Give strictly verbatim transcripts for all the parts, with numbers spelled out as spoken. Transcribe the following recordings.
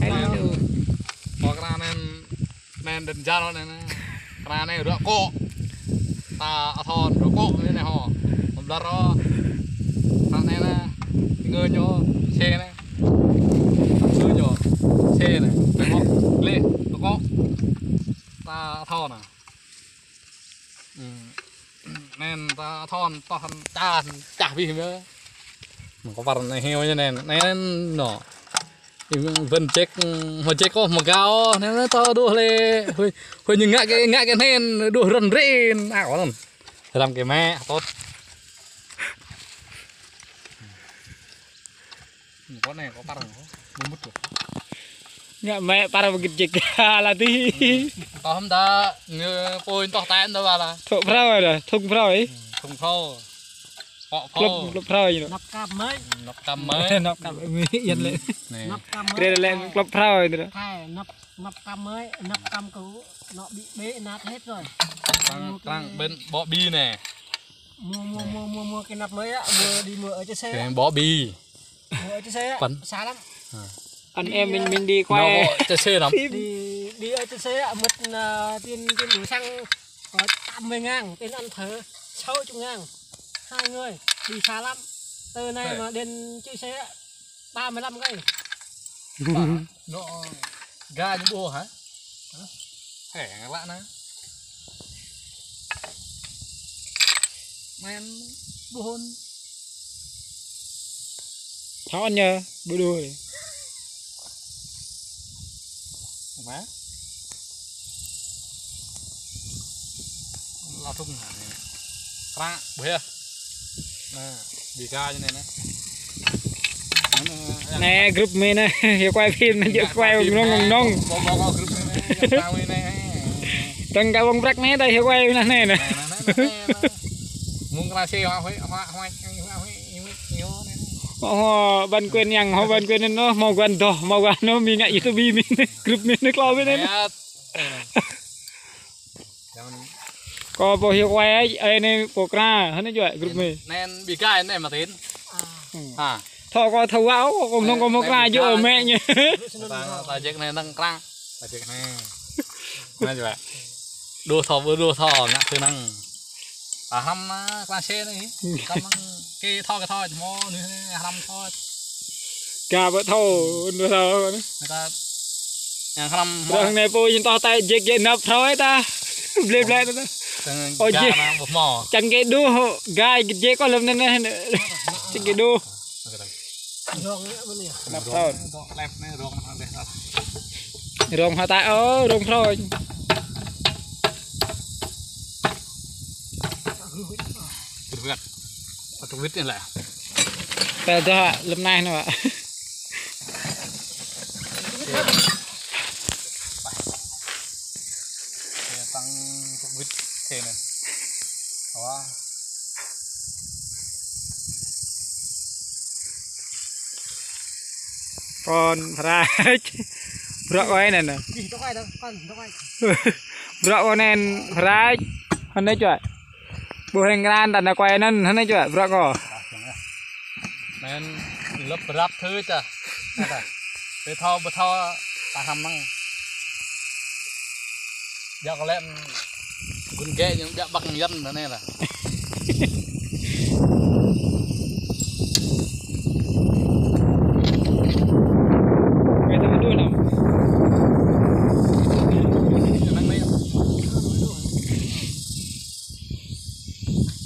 Ai lu. Kơ kra anai, anai đơ̆n jal anai. Kra anai rơ̆k kŏ. Ta athon rơ̆k kŏ anai hŏ. Mơ̆ blar rơ̆k. Kra anai anai. Ngơ ñu. Xe anai. Ngơ ñu. Xe anai. Rơ̆k kŏ. Lĕ rơ̆k kŏ. Ta athon anai. Anai ta athon toh čah čah bih mơ̆. Mơ̆ kơ păr anai heo ñu anai. Anai anai nô. Ih, bơ̆n jek, hmâo jek kơ hmâo gao, anai anai ta đuh lĕ. Hơi, hơi ñu ngă kơ, ngă kơ anai đuh rơ̆n rĭn. Ơ, kơ anŭn. Răm kơ mĕ, tôt. Kơ anai, kơ păr, kơ mŭt kơ. Ngă mĕ păr bơgit jek. Ala tih. Kơ hăm ta, ngơ pô in toh tĕn ta ba la. Thŭk phrâo dah, thŭk phrâo ih. Thŭk phrâo. Kŏ phrâo. Klŭp, klŭp phrâo ih. Năp kăm mĕ. Năp kăm mĕ. Năp kăm mĕ, yên lĕ. Anai. Năp kăm mĕ. Kre lĕ klŭp phrâo ih dah. Hai, năp, năp kăm mĕ, năp kăm kơ nŏ ƀĭ ƀĕ nat hết rồi. Trăng, trăng bơ̆n ƀô̆ ƀĭ anai. Mua, mua, mua, mua, mua kơ năp mĕ á, mua đi mua ở trên xe á. Kơ ƀô̆ ƀĭ. Mua ở trên xe á, păn. Xa lắm. Hă. Anh em mình, mình đi quay. Nó có trên xe lắm. Đi, đi ở trên xe á, mĕt, à, tiền, tiền đổ xăng có tám mươi ngàn, tiền ăn thử sáu mươi ngàn. Hai người, đi xa lắm. Từ này mà đến trên xe á, ba mươi lăm cây. Nó ga ñu ƀuh hă? Hă? Hẻ ngă lă anai. Mĕn ƀuh hôn. Thao ăn nhờ, ƀu đuôi. Mă? Lao thŭng hă anai. Kră, ƀuh yơh. Anai, ƀiă kơ anai anai. Anai, group mĕ anai, hyu quay phim anai, hyu quay nong nong nong. Ƀô̆, ƀô̆, ƀô̆, group mĕ anai, yang rơmang mĕ anai. Tăng kơ ƀơ̆ng prăk anai, ta hyu quay anai anai. Anai, anai, anai, anai. Mơ̆ng kra xe hua, hua, hua, hua, hua, hua, hua. Ơ, hô, ban quyền yang, hô, ban quyền anai, hmâo guan dŏ, hmâo guan anai, mĭ ngă YouTube mĭ anai, group mĕ anai, klâo mĕ anai. Ayat. Kơ pô hyu quay ai, ai anai pô kra, hơnai juă group mĕ. Anai ƀiă kơ anai mă tin. Hă. Thâo kơ thâo wă, kơ nong kơ pô kra juă mĕ ñu. Ta, ta jek anai năng kra. Ta jek anai. Anai juă. Đuh thâo, đuh thâo, ngă kơ năng. Ta hrăm mă kra xe anai. Kăm năng kơ thâo kơ thâo, hmâo anai hrăm thâo. Ka ƀu thâo, ƀu thâo anai. Anai ta yang hrăm hmâo. Rơ̆ng anai pô ñu toh tĕ jek jek năp phrâo ta. Blĕ blĕ ta. Ơ, ga jek. Anai ƀu hmâo. Čang kơ đuh, ga jek kơ lơ̆m anai anai. Čang kơ đuh. Năp phrâo. Rơ̆ng hơtai, ơ, rơ̆ng phrâo. Kơt wĭt. Kơt wĭt anai lĕ. Tơdah lơ̆m anai nô. Tăng kơt wĭt thế anai. Wah. Kon phrâo. Bruă kơ anai nô. Bruă kơ anai phrâo. Hơnai juă. Ƀuh rơ̆ng kran ta nao quay anŭn, hơnai juă, bruă kơ. Anai lăp rap thâo čah. Anai ta. Ƀu thâo, ƀu thâo, ta hrăm mơ̆ng. Djă kơ lĕ, gun gĕ ñu djă ƀăng yăn anai lĕ. Anai ta đuh nao. Anai anai.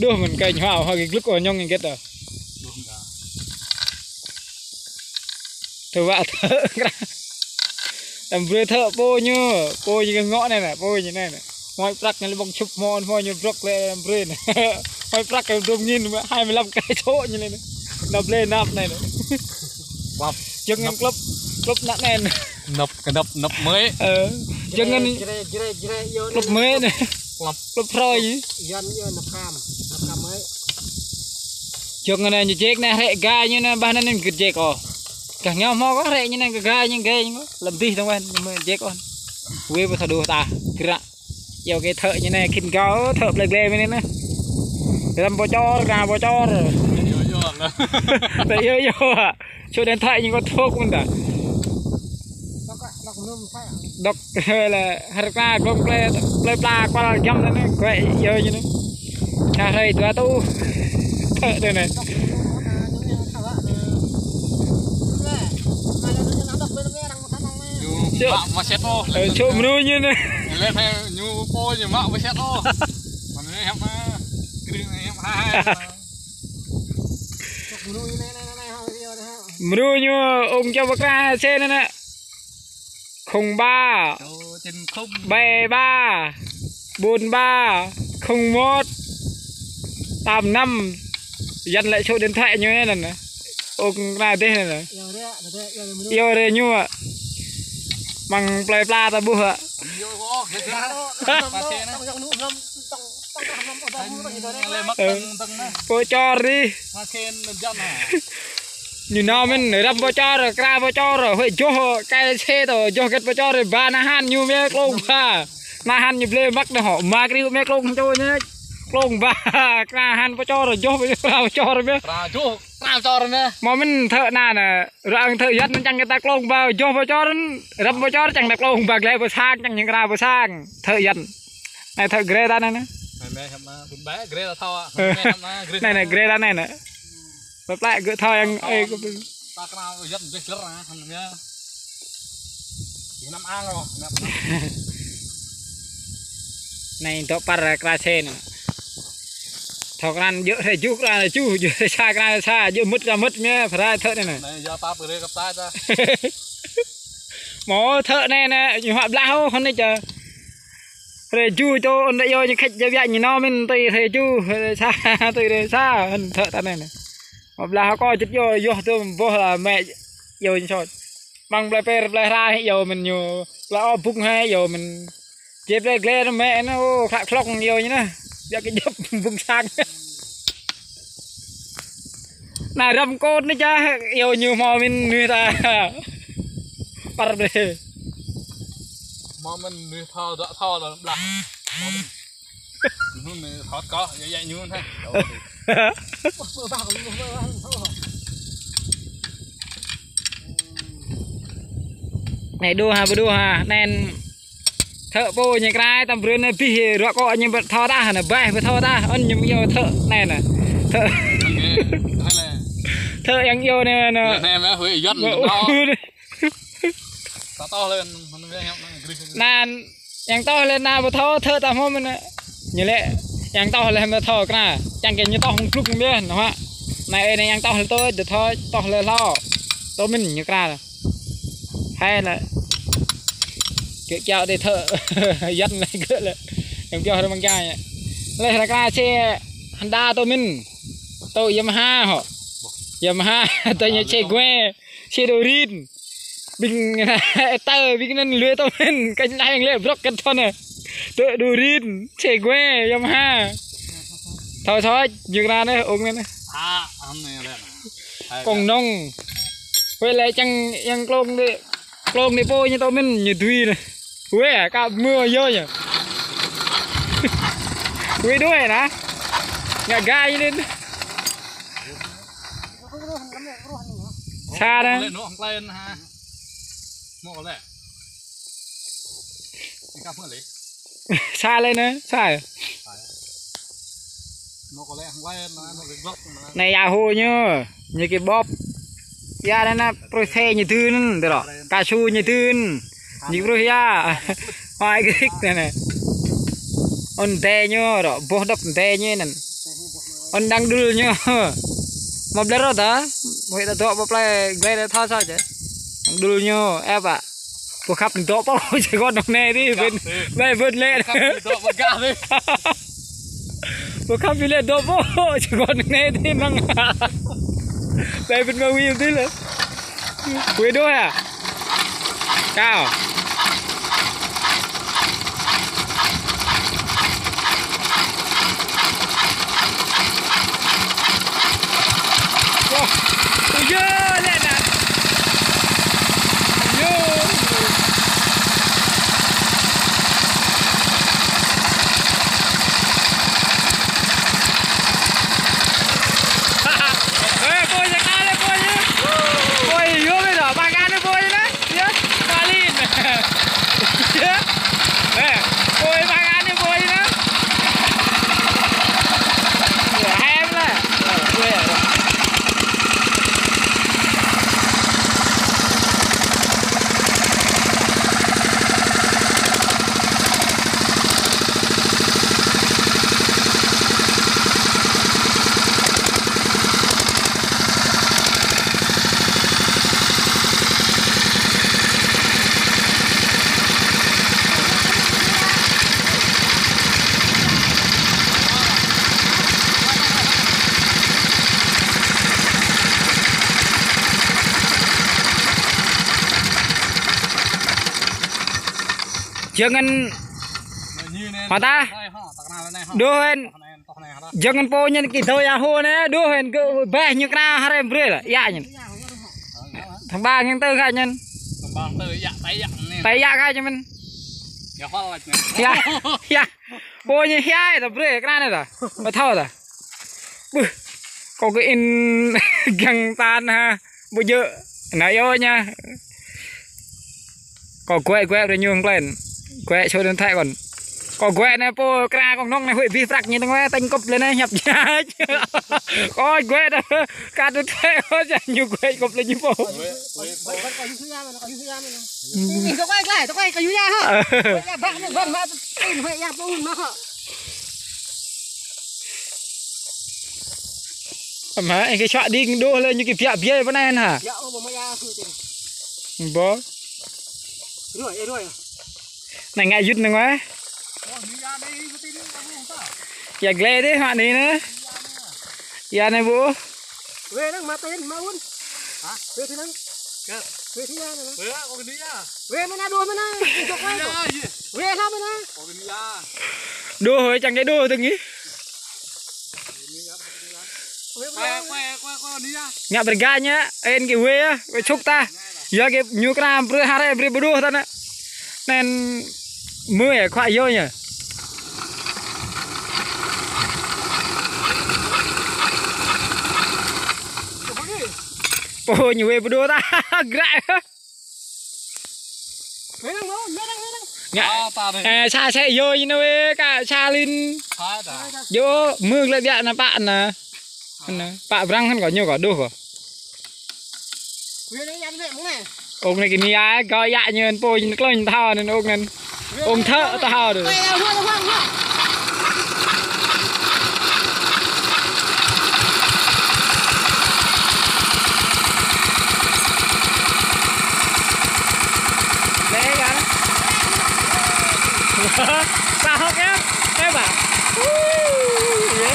Đuh mơ̆n kơ ñu hao, hao kơ glŭk ôh ñong ñu gĕt ôh. Đuh mơ̆n kơ. Thâo wă thâo. Đăm brơi thâo pô ñu, pô ñu kơ ngŏ anai nè, pô ñu anai nè. Hmâo prăk ñu lĕ ƀơ̆ng čŭp hmâo, hmâo ñu brŏk lĕ đăm brơi nè. Hmâo prăk kơ dŏng ñin, hai mươi lăm kơ čô ñu lĕ nè. Nao blơi năp anai nè. Klăp. Jơ̆ng ngăn klăp, klăp năp anai nè. Năp, kơ năp, năp mĕ. Ơ. Jơ̆ng ngăn jre, jre, jre, jre, yo, klăp mĕ nè. Klăp. Klăp phrâo ñu. Yan, yo, năp kam. Năp kam mĕ. Jơ̆ng anai ñu jek anai hrĕ ga ñu anai ƀah anai ñu gĭt jek ôh. Gah ngao hmâo kơ hrĕ ñu anai gah ga ñu gah ñu. Lăm dih tong wen ñu mĕ jek ôh. Wê ƀu thâo đuh ta. Kơră. Yua kơ thâo ñu anai khĭn gao thâo blĕ blĕ mĕ anai nè. Răm ƀu čor, ga ƀu čor. Yo, yo, lah. Tơ yo, yo. Čô điện thoại ñu kơ thôk mơ̆n ta. Dŏ lĕ hơr kra glông plơi, plơi pla kual giăm anai, gơ̆ yơh ñu anai. Čah hrơi dua rơtuh. Thơ̆ anai anai. Ñu mă mơset ôh. Ơ, čô mrô ñu anai. Lĕ ñu pô ñu mă mơset ôh. Mă anai hiăp mă. Krih anai hiăp hai. Mrô ñu ung čô pơkra sê anai anai. Không ba, bảy ba, bốn ba, không một, tám năm. Yuan lĕ số điện thoại ñu anai anai. Ung anai dih anai anai. Iâu rai ñu. Mơ̆ng plơi pla ta ƀuh. Ơ. Pô čor dih. Ñu nao mơ̆n răm pô čor, kra pô čor, huĭ joh, kơ sê tơ, joh gĕt pô čor, ba nă han ñu mơ̆ klông ba. Nă han ñu blơi măk nă hŏ, mă kriu mơ̆ klông čô ñu. Klông ba, kra han pô čor, joh kra pô čor mơ̆. Kra joh, kra pô čor mơ̆. Mơ̆ mơ̆n thơ̆ anai anai, răng thơ̆ Yuan čang kơ ta klông ba, joh pô čor, răm pô čor čang ta klông ba, glai pô sang, čang ñu kra pô sang. Thơ̆ Yuan. Anai thơ̆ grê ta anai anai. Anai anai, grê ta thâo. Anai anai, grê ta anai anai. Plơi pla gơ̆ thâo yang, ơ, kơ ta kra Yuan deh lĕ, hăn mơ̆. Năm ang ôh, năm. Anai dŏ păr kra sê anai. Thâo kra djơ̆ hrơi juh kra juh, djơ̆ hrơi sa kra sa, djơ̆ mơ̆t kra mơ̆t mơ̆, pơrai thơ̆ anai anai. Anai yua ta pơrai kơ ta ta. Mơ̆ thơ̆ anai anai, ñu huă blah ôh, hăn anai čơ. Hrơi juh čô ôn đa yơh ñu khĕč jao biă ñu nao mơ̆n tui hrơi juh, hrơi sa, tui hrơi sa, hăn thơ̆ ta anai anai. Mă blah kơ čut yơh, yơh tơm boh lah mĕ yơh ñu sot. Mơ̆ng plơi pla plơi hra hĭ yơh mơ̆n ñu. Plơi ôh bŭng hĭ yơh mơ̆n. Jĕ plơi glai anai mĕ anai, ô, klă klŏng yơh ñu anai. Biă kơ djŏp bŭng sang. Anai răm kôt anai čah, yơh ñu hmâo mơ̆n nui ta. Păr blơi. Hmâo mơ̆n nui thâo, dŏ thâo lŏn blah. Hmâo mơ̆n. Ñu anai thâo kơ, yơh, yơh, ñu anai. Anai đu ha, ƀu đu ha, anai thơ̆ pô ñu krai, tăm brư̆ anai bih, ruă kơ ñu ƀu thâo tah, anai ƀai ƀu thâo tah, ôn ñu yơh thơ̆ anai anai. Thơ̆. Thơ̆ yang yơh anai anai. Anai mơ̆ huĭ Yuan. Anai yang tŏh lĕ anai ƀu thâo, thơ̆ ta hmâo mơ̆n anai. Ñu lĕ yang tŏh lĕ ƀu thâo kra. Čang kơ ñu tŏh mơ̆ng glŭk mơ̆n anai hă. Anai ơ anai yang tŏh lĕ tui, djơ̆ thâo, tŏh lĕ hlâo. Tui mơ̆n ñu kra. Hai lĕ. Kơ kiao dih thơ̆. Yuan lĕ gơ̆ lĕ. Yang pioh rơmang kiao anai. Lĕ hra kra sê Honda tui mơ̆n. Tui Yamaha hŏ. Yamaha, tui ñu sê gue. Sê đô rin. Ƀing tơ, ƀing anŭn lui tơ mơ̆n, kơ anai yang lĕ brŏk kơ thŏn anai. Tơ đô rin, sê gue, Yamaha. Thâo soi, ñu kra anai, ung anai. Kông nông. Huĭ lĕ čang yang klông đĭ, klông đĭ pô ñu tơ mơ̆n, ñu dưi anai. Huĭ, kơ mưa yơh ñu. Huĭ đuaĭ anai. Ngă gai ñu anai. Sa anai. Lĕ nŏ hăng klai anai ha. Mơ̆ lĕ. Sa lĕ anai, sa. Anai Yahoo ñu, ñu kơ bóp. Ia anai anai, prui sê ñu dưn, tơ rŏ. Kasu ñu dưn. Ñu prui ia. Mai grik anai anai. Ôn đe ñu rŏ, boh dŏp đe ñu anŭn. Ôn đang đul ñu. Mă blah rŏ ta. Mơ̆ ta dŏ pơ plơi, glai ta thâo soi čơ. Đang đul ñu, ĕp ă. Pô khăp dŏ pô, čơ gŏt nŏng anai dih, ƀing, ƀing, ƀing lĕ. Pô khăp dŏ pơ gah dih. Pô khăp ƀing lĕ dŏ pô, čơ gŏt nŏng anai dih, năng. Ƀing, ƀing mă wĭ dih lĕ. Wĭ đuaĭ hă? Kâo. Wah, ui yơ, lĕ anai. Ui yơ. Ê, pô, yă kâo lĕ, pô, yă. Pô, yă, yua mơ̆ dŏ, ba kâo anai, pô, yă anai. Yă, ba lin. Jơngăn hơta. Đuh hên. Jơngăn pô ñăn kơ tơ̆ ia hô anai. Đuh hên kơ bĕ ñu kra hơrem brơi lah. Ia ñăn. Thăng ba ñăn tơ kha ñăn. Tơ̆ ia kha ñăn mĭn. Ia. Ia. Pô ñu ia tơ̆ brơi kra anai tơ̆. Mă thâo tơ̆. Bưh. Kâo kơ in găng tan ha. Bơ jơ̆. Anai yơh ña. Kâo guai guai brơi ñu nglen. Guai sô đơn thai kon. Kâo guai anai pô kra kông nong anai huĭ bih prăk ñu tơnguai tañ kŭp lĕ anai ñăp ñăp. Kâo guai đa. Kơ đơn thai kon ñu guai kŭp lĕ ñu pô. Ama, ih kơ čuă đing đuh lĕ ñu kơ biă biă pơ anai ha. Bơ. Anai ngă yŭt anai ngă. Ia glai dih mă anai nă. Ia anai bu. Wê năng mă tên mă un. Wê thế năng. Wê thế năng. Wê mă na đuh mă na. Wê ha mă na. Đuh hơi čang kơ đuh tơngi. Ngă brơi gah ñu, ên kơ wê ah, wê čŭk ta. Yua kơ ñu kra brơi hơrê brơi bơđuh ta nă. Anŭn mơi ah, khuă yua ñu. Pô ñu wê bơđuh ta, grăi. Ngă, ơ, sa sĕ yua ñu nă wê, kơ sa lin. Yua, mơ̆ng lĕ biă nă pă nă. Nă, pă brăng hăn kâo ñu kâo đuh kâo. Ôk anai kơ anai ia, kâo ia ñu pô ñu klon thâo anŭn ôk anŭn. Ôk thâo thâo đuh. Lĕ gah. Sahok ya. Hebat. Wuh, ya.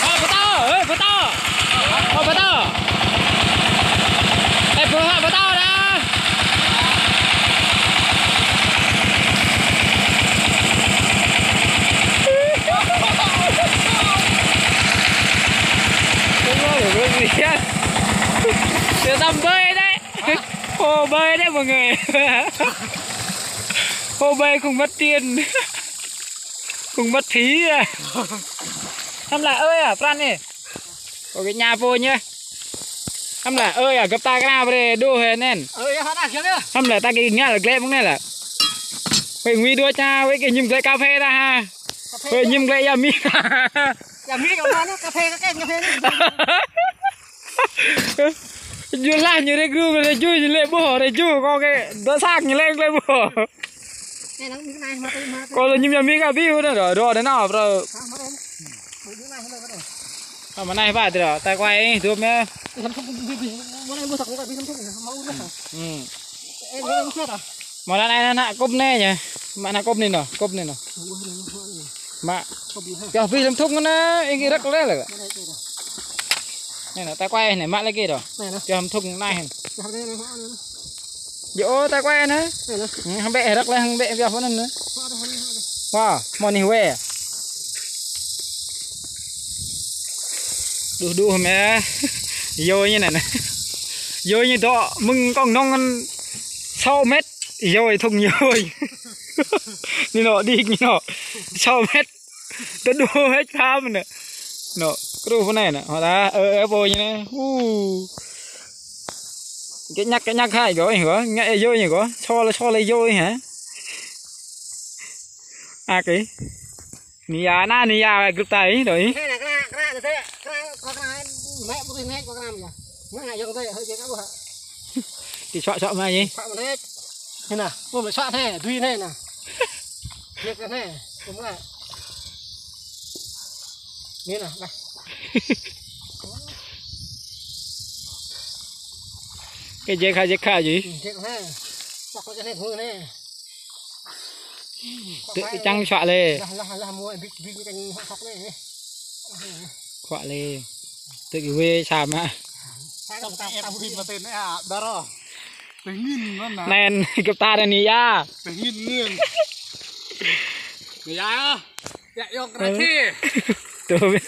Ơ, pơtâo, ơ, pơtâo. Ơ, pơtâo. Ơ, pơtâo, pơtâo dah. Tơdah bơi đấy. Hồ bơi đấy mọi người. Hồ bơi không mất tiền. Không mất phí à. Hăm lah ơi à, pran anai. Kâo kơ ñu pô ñu. Hăm lah ơi à, gơ̆p ta kơ anai brơi đuh hơi anŭn. Hăm lah ta kơ ngă lah glĕ mơ̆ng anai lah. Hơi ngui đuh ča, hơi kơ ñim glĕ cà phê dah ha. Hơi ñim glĕ ia mi. Ia mi kơ anŭn, cà phê kơ kem cà phê anai. Ñu lah ñu rek ru, rek ju, ñu lĕ ƀuh, rek ju, kâo kơ dŏ sak ñu lĕ, lĕ ƀuh. Kâo lĕ ñim ia mi kơ abih, ơ, rŏ, rŏ, rŏ, anai nă, bro. Ơ, mă anai pă, tơdah, ta kuai, ih, dŏ mơ̆. Ơ. Mơ̆ anai nă, nă, kŭp anai ñu. Mă nă kŭp anai nă, kŭp anai nă. Mă. Pioh abih lăm thŭng nă, ih kơ rơ̆k lĕ lĕ. Anai nă, ta kuai anai, mă lĕ kơ đôč. Anai nă. Pioh lăm thŭng anai. Yua, ta kuai anai. Anai nă. Hăng bĕ rơ̆k lĕ, hăng bĕ pioh pơ anŭn nă. Wah, mơ̆ anai wê. Đuh đuh mơ̆. Yua ñu anai nă. Yua ñu dŏ mơ̆ng kông nong anŭn sáu mét. Yua thŭng yua. Anai nă, đĭ anai nă. Sáu mét. Tơ đô hĕč pham nă. Nă, kru pơ anai nă. Hơta, ơ, ơ, pô ñu nă. Hu. Kơ ñăk, kơ ñăk hai gơ̆, gơ̆. Ngă yua ñu gơ̆. Sô lĕ, sô lĕ yua hă. Ăk ih. Anai ia nă, anai ia gơ̆p ta ih, đôč ih. Anai nă, kơ anai, kơ anai, kơ anai, kơ anai, mă, ƀu anai, kơ anai mă. Mă anai yua kơ anai, hơi kơ anai. Ti suă suă mă ñu. Suă mă anai. Anai nă, ƀu mă suă anai, dui anai nă. Ñu kơ anai, ƀu mă. Anai nă, bah. Kơ jek ha, jek ha jih. Jek anai. Suă kơ anai, ƀu anai. Tơ čang suă lĕ. Lah, lah, lah, mơ̆ bik, bik čang hŏk hŏk anai. Khuă lĕ. Tơ kơ wê sa mă. Tăm tăm tăm hip mă tên anai hă, đa rô. Tơngin anŭn anai. Anai, gơ̆p ta anai anai yơh. Tơngin ngin. Anai yơh. Yă yŏk ră thê. Tui.